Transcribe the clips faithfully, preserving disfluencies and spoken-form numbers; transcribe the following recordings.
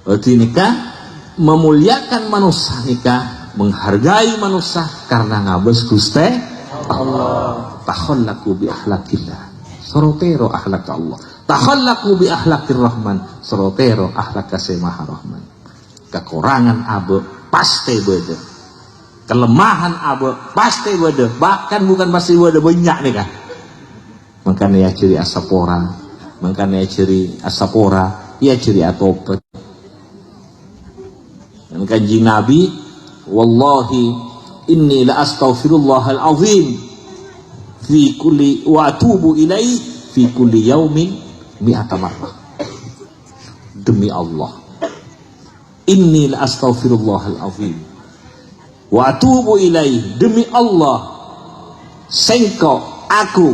Dhâddhi nèka, memuliakan manossa nèka, menghargai manossa karena ngabâs Ghustè Allah. Takhallaqu bi akhlaqillah. Soro tèro akhlak Allah. Takhallaqu bi akhlaqir Rahman. Soro tèro akhlak Sè Maha Rahman. Kakorangan abâ' pastè bâdâ. Kalemahan abâ' pastè bâdâ. Bahkan bukan pastè bâdâ, bânnya' nèka. Mangkana èajhâri asapora, mangkana èajhâri asapora, èajhâri atobhât. Dan Kanjeng Nabi, "Wallahi inni la astaghfirullahal azim fi kulli, wa atubu ilaihi fi kulli yaumin mi'ata marrah." Demi Allah, "Inni la astaghfirullahal azim wa atubu ilaihi." Demi Allah, sèngko', aku,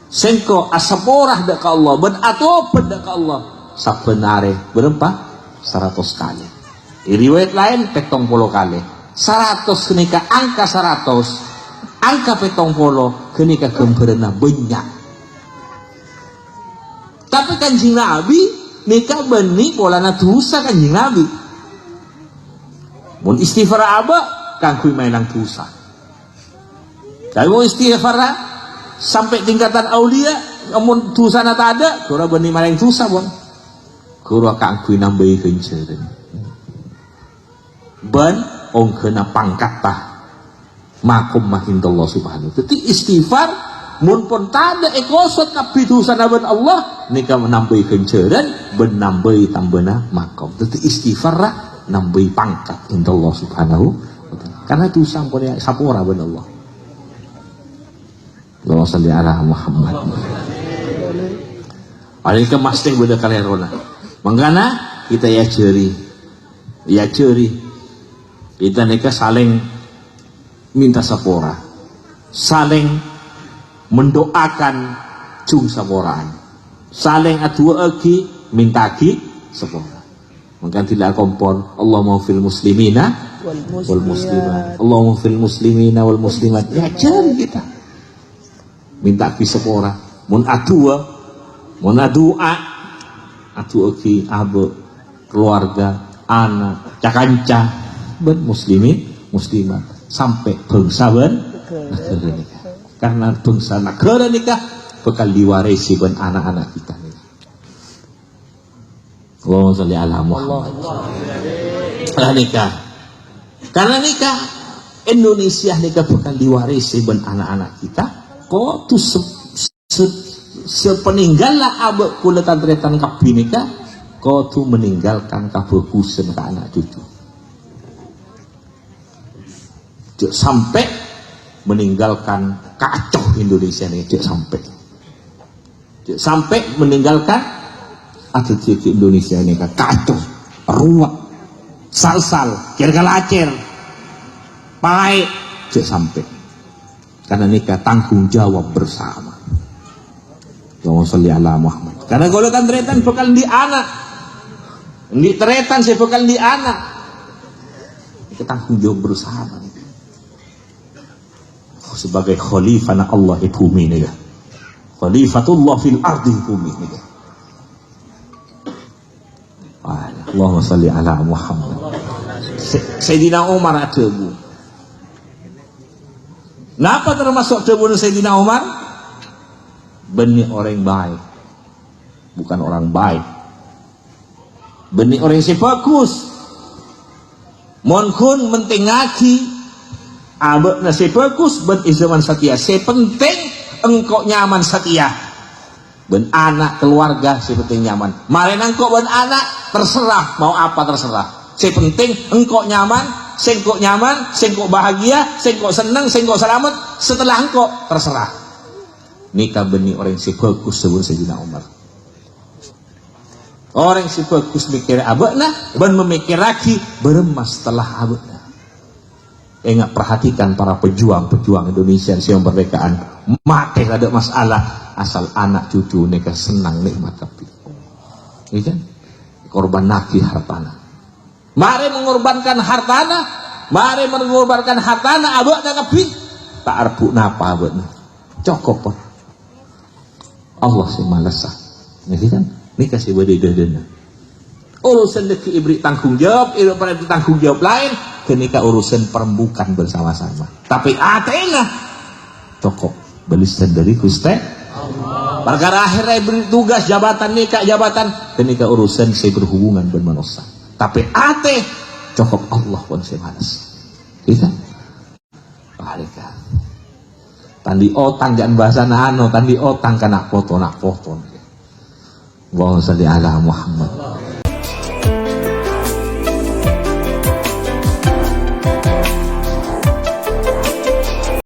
sèngko' asapora dâ' ka Allah bân atobhât dâ' ka Allah sabbhân arè bârâmpa? Saratos kalè. È riwayat laèn, pèttong polo kalè. Saratos ghânèka angka saratos, angka pèttong polo ghânèka ghâmbhârânna bânnya'. Tapè Kanjeng Nabi nèka bânnè polana dhusa Kanjeng Nabi. Mon istighfar abâ', kaangghuy maèlang dhusa. Tapè mon istighfar sampè' tingkatan auliya, mon dhusana tadâ', ghâruwa bânnè maèlang dhusa, pon. Ghâruwa kaangghuy nambâi ghânjhârân. Bân ongghâna pangkatta, maqamma indallah subhanahu. Dhâddhi istighfar, mon pon tadâ' èkosot kabbhi dhusana bân Allah, nèka nambâi ghânjhârân bân nambâi tambâna maqam. Dhâddhi istighfar ra nambâi pangkat indallah subhanahu wa ta'ala. Karna dhusa ampon èsapora bân Allah. Allahumma shalli ala Muhammad. Arèya mastè bâdâ kalèrona. Mangkana kita èajhâri, èajhâri. Kita nèka salèng minta sapora, salèng mendoakan jhung saporaan, salèng adu'aaghi, minta'aghi sapora. Mangkana dhila akompol, Allahumma fil muslimina wal muslimat. Allahumma fil muslimina wal muslimat. Èajhâri kita. Minta'aghi sapora. Mon adu'a, mon adu'a, adu'aaghi abâ', keluarga, ana', ca-kanca, bân muslimin, muslimat. Sampè' bhângsa bân naghârâ nèka. Karna bhângsa naghârâ nèka bhâkal diwarisi bân ana'-ana' kita nèka. Allahumma shalli ala Muhammad. Lah nèka. Karena nèka Indonesia nèka bhâkal diwarisi bân ana'-ana' kita. Kodhu se-, se-, sapanèngghâlla abâ' kaulâ tan-tarètan kabbhi nèka kodhu meninggalkan kabhâghusân ka ana' cucu. Jhâ' sampè' meninggalkan kacau Indonesia nèka, jhâ' sampè'. Jhâ' sampè' meninggalkan, adhâddhiyâghi Indonesia nèka kacau, ruwet, sal-sal, cèr-kalacèr, paè', jhâ' sampè'. Karena nèka tanggung jawab bersama. Allahumma shalli ala Muhammad. Karena kaulâ tan-tarètan bhâkal andi' ana', andi' tarètan sè bhâkal andi' ana'. Nèka tanggung jawab bersama. Sebagai khalifana Allah è bhumè nèka. Khalifatullah fil ardi è bhumè nèka. Wah, Allahumma shalli ala Muhammad. Sa-, Sayyidina Umar adhâbu. Napa termasuk dhâbuna Sayyidina Umar? Bânnè orèng baik. Bukan orang baik. Bânnè orèng sè bhâghus. Mon ghun mentingngaghi abâ'na sè bhâghus bân è zaman satèya. Sè penting engko' nyaman satèya. Bân ana' keluarga sè penting nyaman. Marèna engko' bân ana' terserah mau apa terserah. Sè penting engko' nyaman, sèngko' nyaman, sèngko' bahagia, sèngko' senneng, sèngko' salamet. Setelah engko' terserah. Nèka bânnè orèng sè bhâghus, dhâbuna Sayyidina Umar. Orèng sè bhâghus mèkkèrè abâ'na bân mamèkkèrraghi bârâmma setelah abâ'na. Enga', perhatikan para pejuang-pejuang Indonesia sè kamardikaan. Matè tadâ' masalah, asal ana' cucu nèka sennang nè'mat kabbhi. Iyâ kan? Korbhânnaghi hartana. Marè mengorbankan hartana, marè mengorbankan hartana abâ'na kabbhi. Ta' arebbhu napa abâ'na. Cokop, Pak. Allah sè malessa. Ngghi kan? Nèka sè bâdâ è dâdâna. Urusan lagi ibri tanggung jawab, ibri tanggung jawab lain, kenika urusan perembukan bersama-sama. Tapi atena cokop belisan dari Guste. Perkara akhirnya ibri tugas jabatan nika jabatan, kenika urusan saya berhubungan dengan manusia. Tapi ate cokop Allah pun saya malas. Gitu. Tandi otang, jangan bahasa nano, tandi otang kana' poto, na' poto. Allahumma sholli ala Muhammad.